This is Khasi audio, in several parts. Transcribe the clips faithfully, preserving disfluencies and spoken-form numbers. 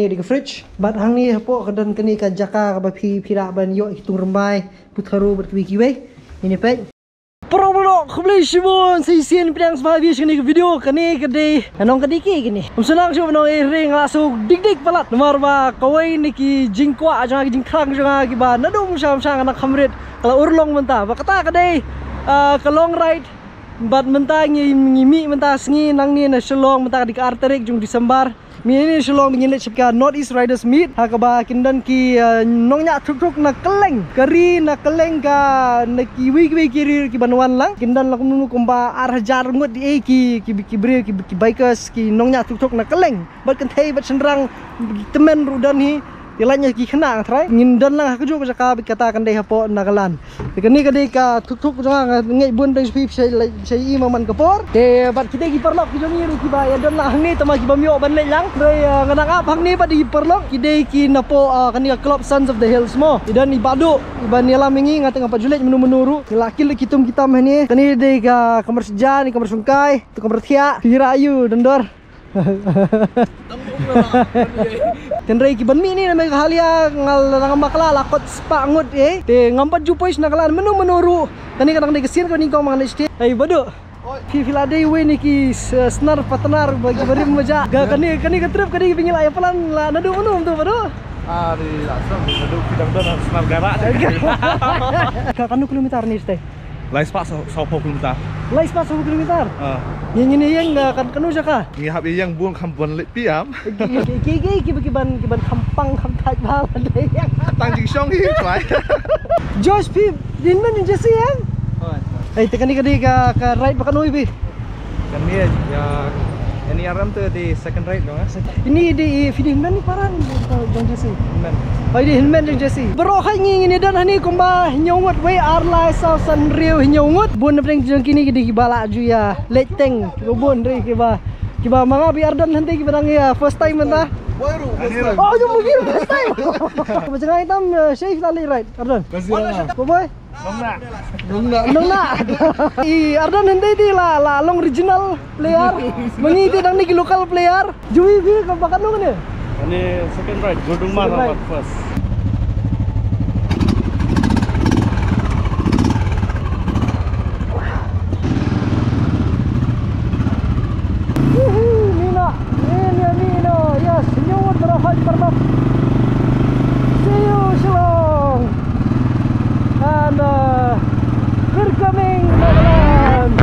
Ïa dei ka fridge. Bad hangne hapoh ka don kane ka jaka kaba phi, phi lah ban ïoh ki tung rymbai, putharo bad kiwei kiwei. Ngin ïa peit. Para bangeit, khublei shibun sa shisien pdiang sngewbha ïa kane ka video. Kane ka dei, nga ong ka dei ki kane. Ym sngewthuh shuh, nga ong eh, nga la sngew dik dik palat namar ba kawei na ki jingkwah jong nga, ki jingthrang jong nga kiba naduh mynshwa mynshwa nga nang kham rit ka la urlong mynta. Ba kata ka dei, ah, ka long ride. Bad mynta ngi, ngi mih mynta sngi nangne na Shillong, mynta ka dei ka ar tarik jong December. Mynne Shillong ngin leit sha ka North East Riders Meet, ha kaba kin don ki, eh, nongñiah tuk tuk na kylleng ka ri, na kylleng ka, na kiwei kiwei ki ri kiban wan lang. Kin don lang kumno kumba ar hajar ngut, eh, ki, ki, ki briew, ki, ki bikers, ki nongñiah tuk tuk na kylleng. Bad kynthei bad shynrang, ki tymmen ruh don hi. Ki lait ïa ki khynnah, nga tharai ngin don lang ha kajuh ka jaka, bad kata kan dei hapoh Nagaland. Te kane ka dei ka tuk tuk jong nga, nga ngeit bun dang shu phi sha i ma man ka por. Te bad kita ki paralok ki jong ngi ruh kiba ïa don lang hangne, tangba ki bym ïoh ban leit lang. Hynrei, eh, nga nang ap hangne bad i paralok, ki dei ki napoh, ah, kane ka club Sons of the Hills mo. I don i Bah Duh iban ïalam ïa ngi, nga tang nga pat ju leit mynno mynno ruh. Ngi la kil ki tum ki tam hangne. Kane dei ka kamar sha jan, ka kamar shongkai, tu kamar thiah. Ki rah ïa u dondor. Tynrai kiban mih ni na Meghalaya nga la nang bakla la kot spah ngut eh. Te ngam pat ju poi sha Nagaland mynno mynno ruh. Kane ka dang dei ka sien kaba nyngkong ma nga leit sha. Ai Bah Duh. Oi. Phi, phi la dei uwei na ki s-, snar partner ba ki barim maja. Ka, kane, kane ka trip ka dei ba ngi la ïa plan la naduh mynno mynno Bah Duh. Ah, dei la sam naduh ki dang don snar garak. Ka katno kilometer ni stai? Lai spah saw, saw phew kilometer. Lai spah saw phew kilometer. Ah. Ngi, ngi ïeng, ah, kan kano jaka? Ngi hap ïeng bun kham bun leit piam. Ki, ki, ki, ki, ki, kiban, kiban kham pang kham thait bha ban ïeng. Tang jingshong hi, tuai. Josh, phi, dei hynmen jong Jesse ïeng? Hooid. Ei, te kane ka dei ka, ka ride ba kano hi phi? Kane, ïa, NERM te dei second ride dong, eh? Ini dei, phi dei hynmen paran jong Jesse. Hynmen. Oh, dei hynmen jong Jesse. Baroh hi ngi ngin ïa don hangne kumba hynñiew ngut, wei ar lai saw san hynriew hynñiew ngut. Bun na pdeng jong kine ki dei kiba la ju ïa leit teng. Kiba bun dei kiba, kiba ma nga bad Ardon hynrei kiba dang ïa first time mynta. Oh, jong mo first time. Ba jngai tam, eh, shaei la leit ride, Ardon. Boy. Nongna. Nongna. I Ardon hynrei dei la, la long regional player. Ma ngi dei dang dei ki local player. Jui bi ka ba kano kane? Kane second ride, Gurdungma. Second ride. First. Woohoo, Mina, Mina, Mina, yes, hynñiew ngut baroh hi paralok. See you, Shillong. And, uh, we're coming, Nagaland.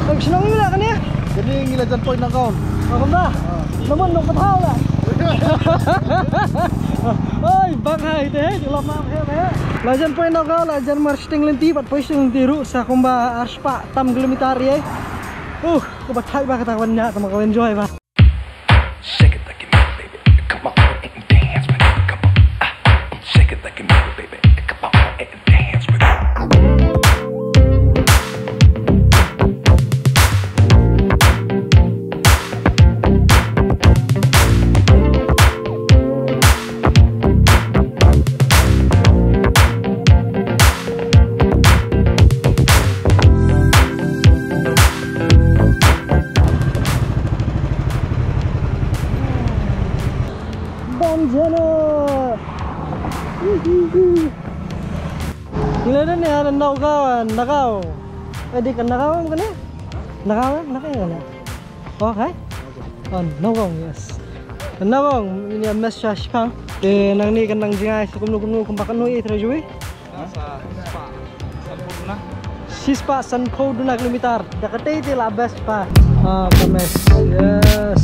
Tang shnong ïa kane? Kane ngi la jan poi Nagaon. Nagaon da. Ah. Namun nong pathaw la. Oi, bang hai te, jyllop ma he he. La jan poi Nagaon, la jan mar shiteng lynti, bad poi shiteng lynti ruh sa kumba ar spah tam kilometer ïa. Uh, ka ba thait ba kata ka ban ñiah, tang ba ka enjoy ba. Shake it like you mean it, baby. Come on and dance with me. Come on. Ah, shake it like you mean it, baby. Come on and dance with me. Bam jana. Ngi la don ha Nagaon, Nagaon. Eh, dei ka Nagaon kane? Nagaon, Nagaon kane? Oh, hai? Oh, Nagaon, yes. Nagaon, ïa mess sha shipang. Te nangne kan nang jngai sa kumno kumno kumba kano ïa trajui. Shispah sanphew duna kilometer. Da katei te la best pa. Ah, ka mess. Yes.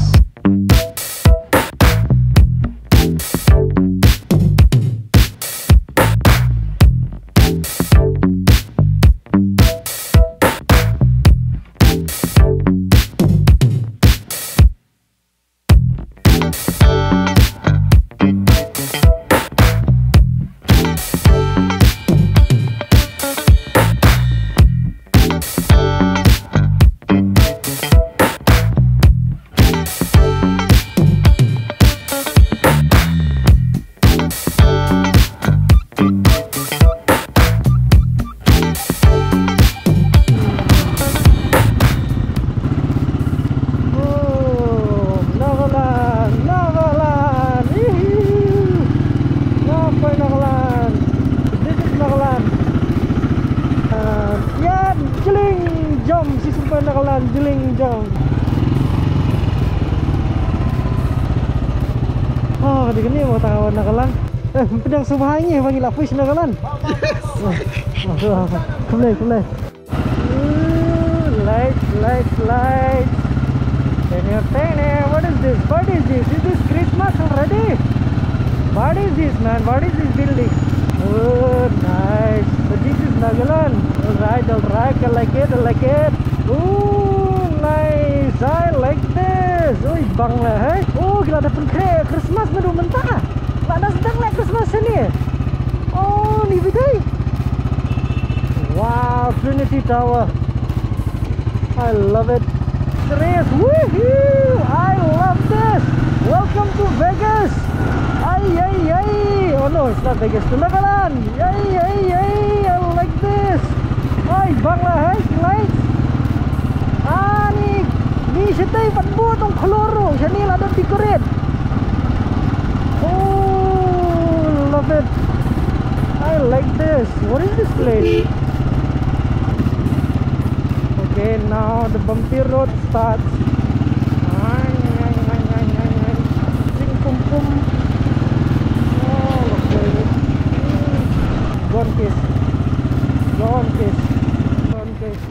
Kane mo ta wan Nagaland. Eh, pyndonkam sngewbha ïa ngi ba ngi la poi sha Nagaland. Khublei, khublei. Ooh, lights, lights, lights. Tenere, tenere. What is this? What is this? Is this Christmas already? What is this, man? What is this building? Oh, nice. So this is Nagaland. All right, all right. I like it, I like it. Oh, nice. I like this. Oi, Bangla, hey. Oh, ki la da pynkhreh Christmas naduh mynta. Lada sdang leh Christmas shane. Oh, ni bidai. Wow, Trinity Tower. I love it. Serious. Woohoo! I love this. Welcome to Vegas. Ay, ay, ay. Oh no, it's not Vegas. To Nagaland. Ay, ay, ay. I like this. Ay, Bangla, hey, lights. Ani, ni shatei pat bud ong khlor ruh, shane la dep decorate. Oh, love it. I like this. What is this place? Okay, now the bumpy road starts. Ay, ay, ay. Zing pum pum. Oh, look at it. Gone case. Gone case. Gone case.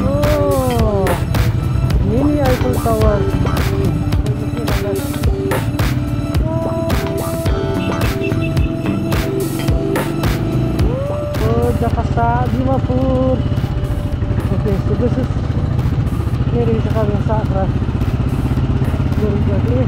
Oh, mini Eiffel Tower. Oh, Jakarta, Dimapur. Okay, so this is, ni dei jaka ba ngi sah trai. Ni dei jaka ni.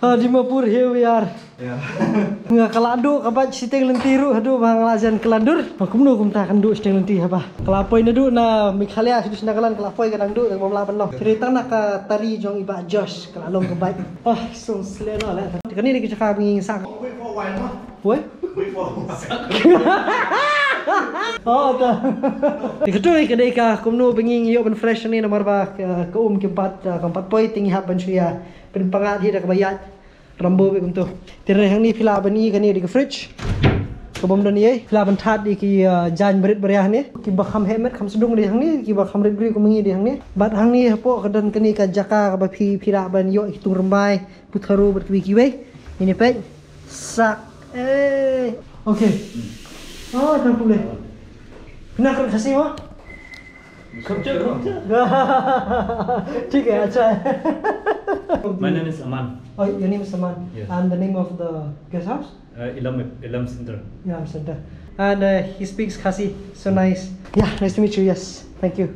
Ah, Dimapur, here we are. Nga ka la duh ka bike shiteng lynti ruh haduh ba nga la jan klandur. Ba kumno kumta kan duh shiteng lynti haba ka la poi naduh na Meghalaya sha Nagaland ka la poi ka dang duh ka bym lah ban long. Te dei tang na ka tari jong i Bah Josh ka la long ka bike. Ah, song sleh noh leh. Kane dei ka jaka ba ngi sah. Wei? Oh, ta. Te katoi ka dei ka kumno ba ngi ïoh ban fresh ne namar ba ka, ka um kim pat, ka pat poi te ngi hap ban shu ïa pynpang hi da kaba ïaid. Rambo bad kumto. Te hangne phi lah ban i kane dei ka fridge. Ka bym don ei. Phi lah ban thad ïa ki, ah, jaiñ barit baria hangne. Kiba kham heh met kham sdang dei hangne, kiba kham rit briew kum ngi dei hangne. Bad hangne hapoh ka don kane ka jaka kaba phi, phi lah ban ïoh ki tung rymbai, putharo bad kiwei kiwei. Ini peit. Sak. Eh. Okay. Oh, tang pule. Phi nang kren Khasi mo? ठीक है, अच्छा है। My name is Aman. Oh, your name is Aman. Yes. And the name of the guest house? Uh, Ilam, Ilam Center. Ilam Center. And, uh, he speaks Khasi. So nice. Yeah, nice to meet you. Yes, thank you.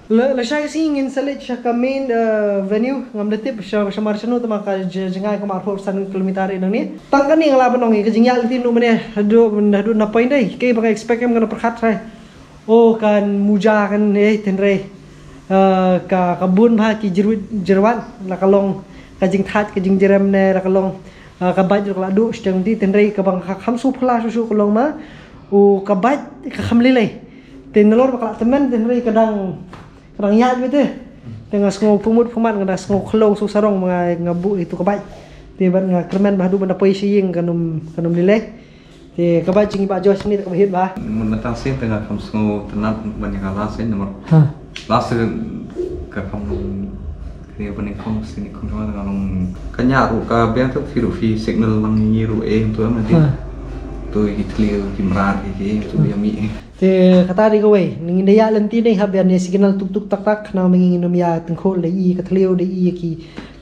La, lashai ka sngi ngin sa leit sha ka main, uh, venue, ngam da tip sha, shamar shano, tangba ka j-, jngai kumba arphew san kilometer ïa nangne. Tang kane nga lah ban ong ïa ka jingïaid lynti naduh mynne haduh, haduh na point dei. Kaei ba nga expect em nga pyrkhat trai. Oh, kan muja kan, eh, tynrai. Eh, ka, ka bun bha ki jyrwit jyrwat, la ka long ka jingthait ka jingjyrem ne la ka long, eh, ka bike ruh ka la duh shiteng lynti, tynrai kaba nga kham sngewphylla shuh shuh ka long ma, oh, ka bike ka kham lei lei. Te nalor ba ka la tymmen tynrai ka dang, ka dang ïaid beit te. Te nga sngew pyrmut pyrmat, nga dang sngew khlong sngew sarong ba nga, nga buh ïa itu ka bike. Te bad nga kyrmen ba haduh ban da poi sha ïing kan ym, kan ym lei lei. Te ka bike jong i Bah Josh ne te kaba hit bha. Mynta sien te nga kham sngewtynnat ban ïa ka last sien namar. Ha. Last sien ka kham, ka ne ban ïa kham sien kham jong nga long ka ñiah ruh ka biang te phi ruh phi signal lang ngi ruh eh tu em nanti. Ha. Tu ki thliew ki mrad ki ki tu ïa mih. Te kata dei kawei, ngin da ïaid lynti ne hap ïa ne signal tuk tuk tak tak, khnang ba ngin ym ïa tyngkhuh, da i ka thliew, da i ki,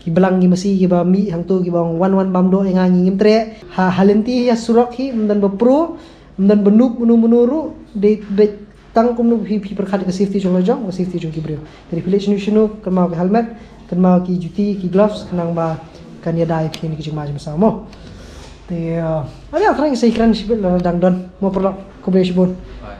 ki blang ki masi kiba mih hangto kiba ong wan wan bam doh ïa nga, ngi ngim treh. Ha, ha lynti ïa surok hi ym don ba pro, ym don ba noob mano mano ruh, dei beit tang kumno phi, phi pyrkhat ïa ka safety jong la jong, ka safety jong ki briew. Te dei phi leit shano shano, kynmaw ki helmet, kynmaw ki juti, ki gloves, khnang ba kan ïada ïa phi na ki jingma jingmynsaw mo. Te, uh, ade, thrang sa ïakren shibit lada dang don. Mo paralok, khublei shibun. Bye.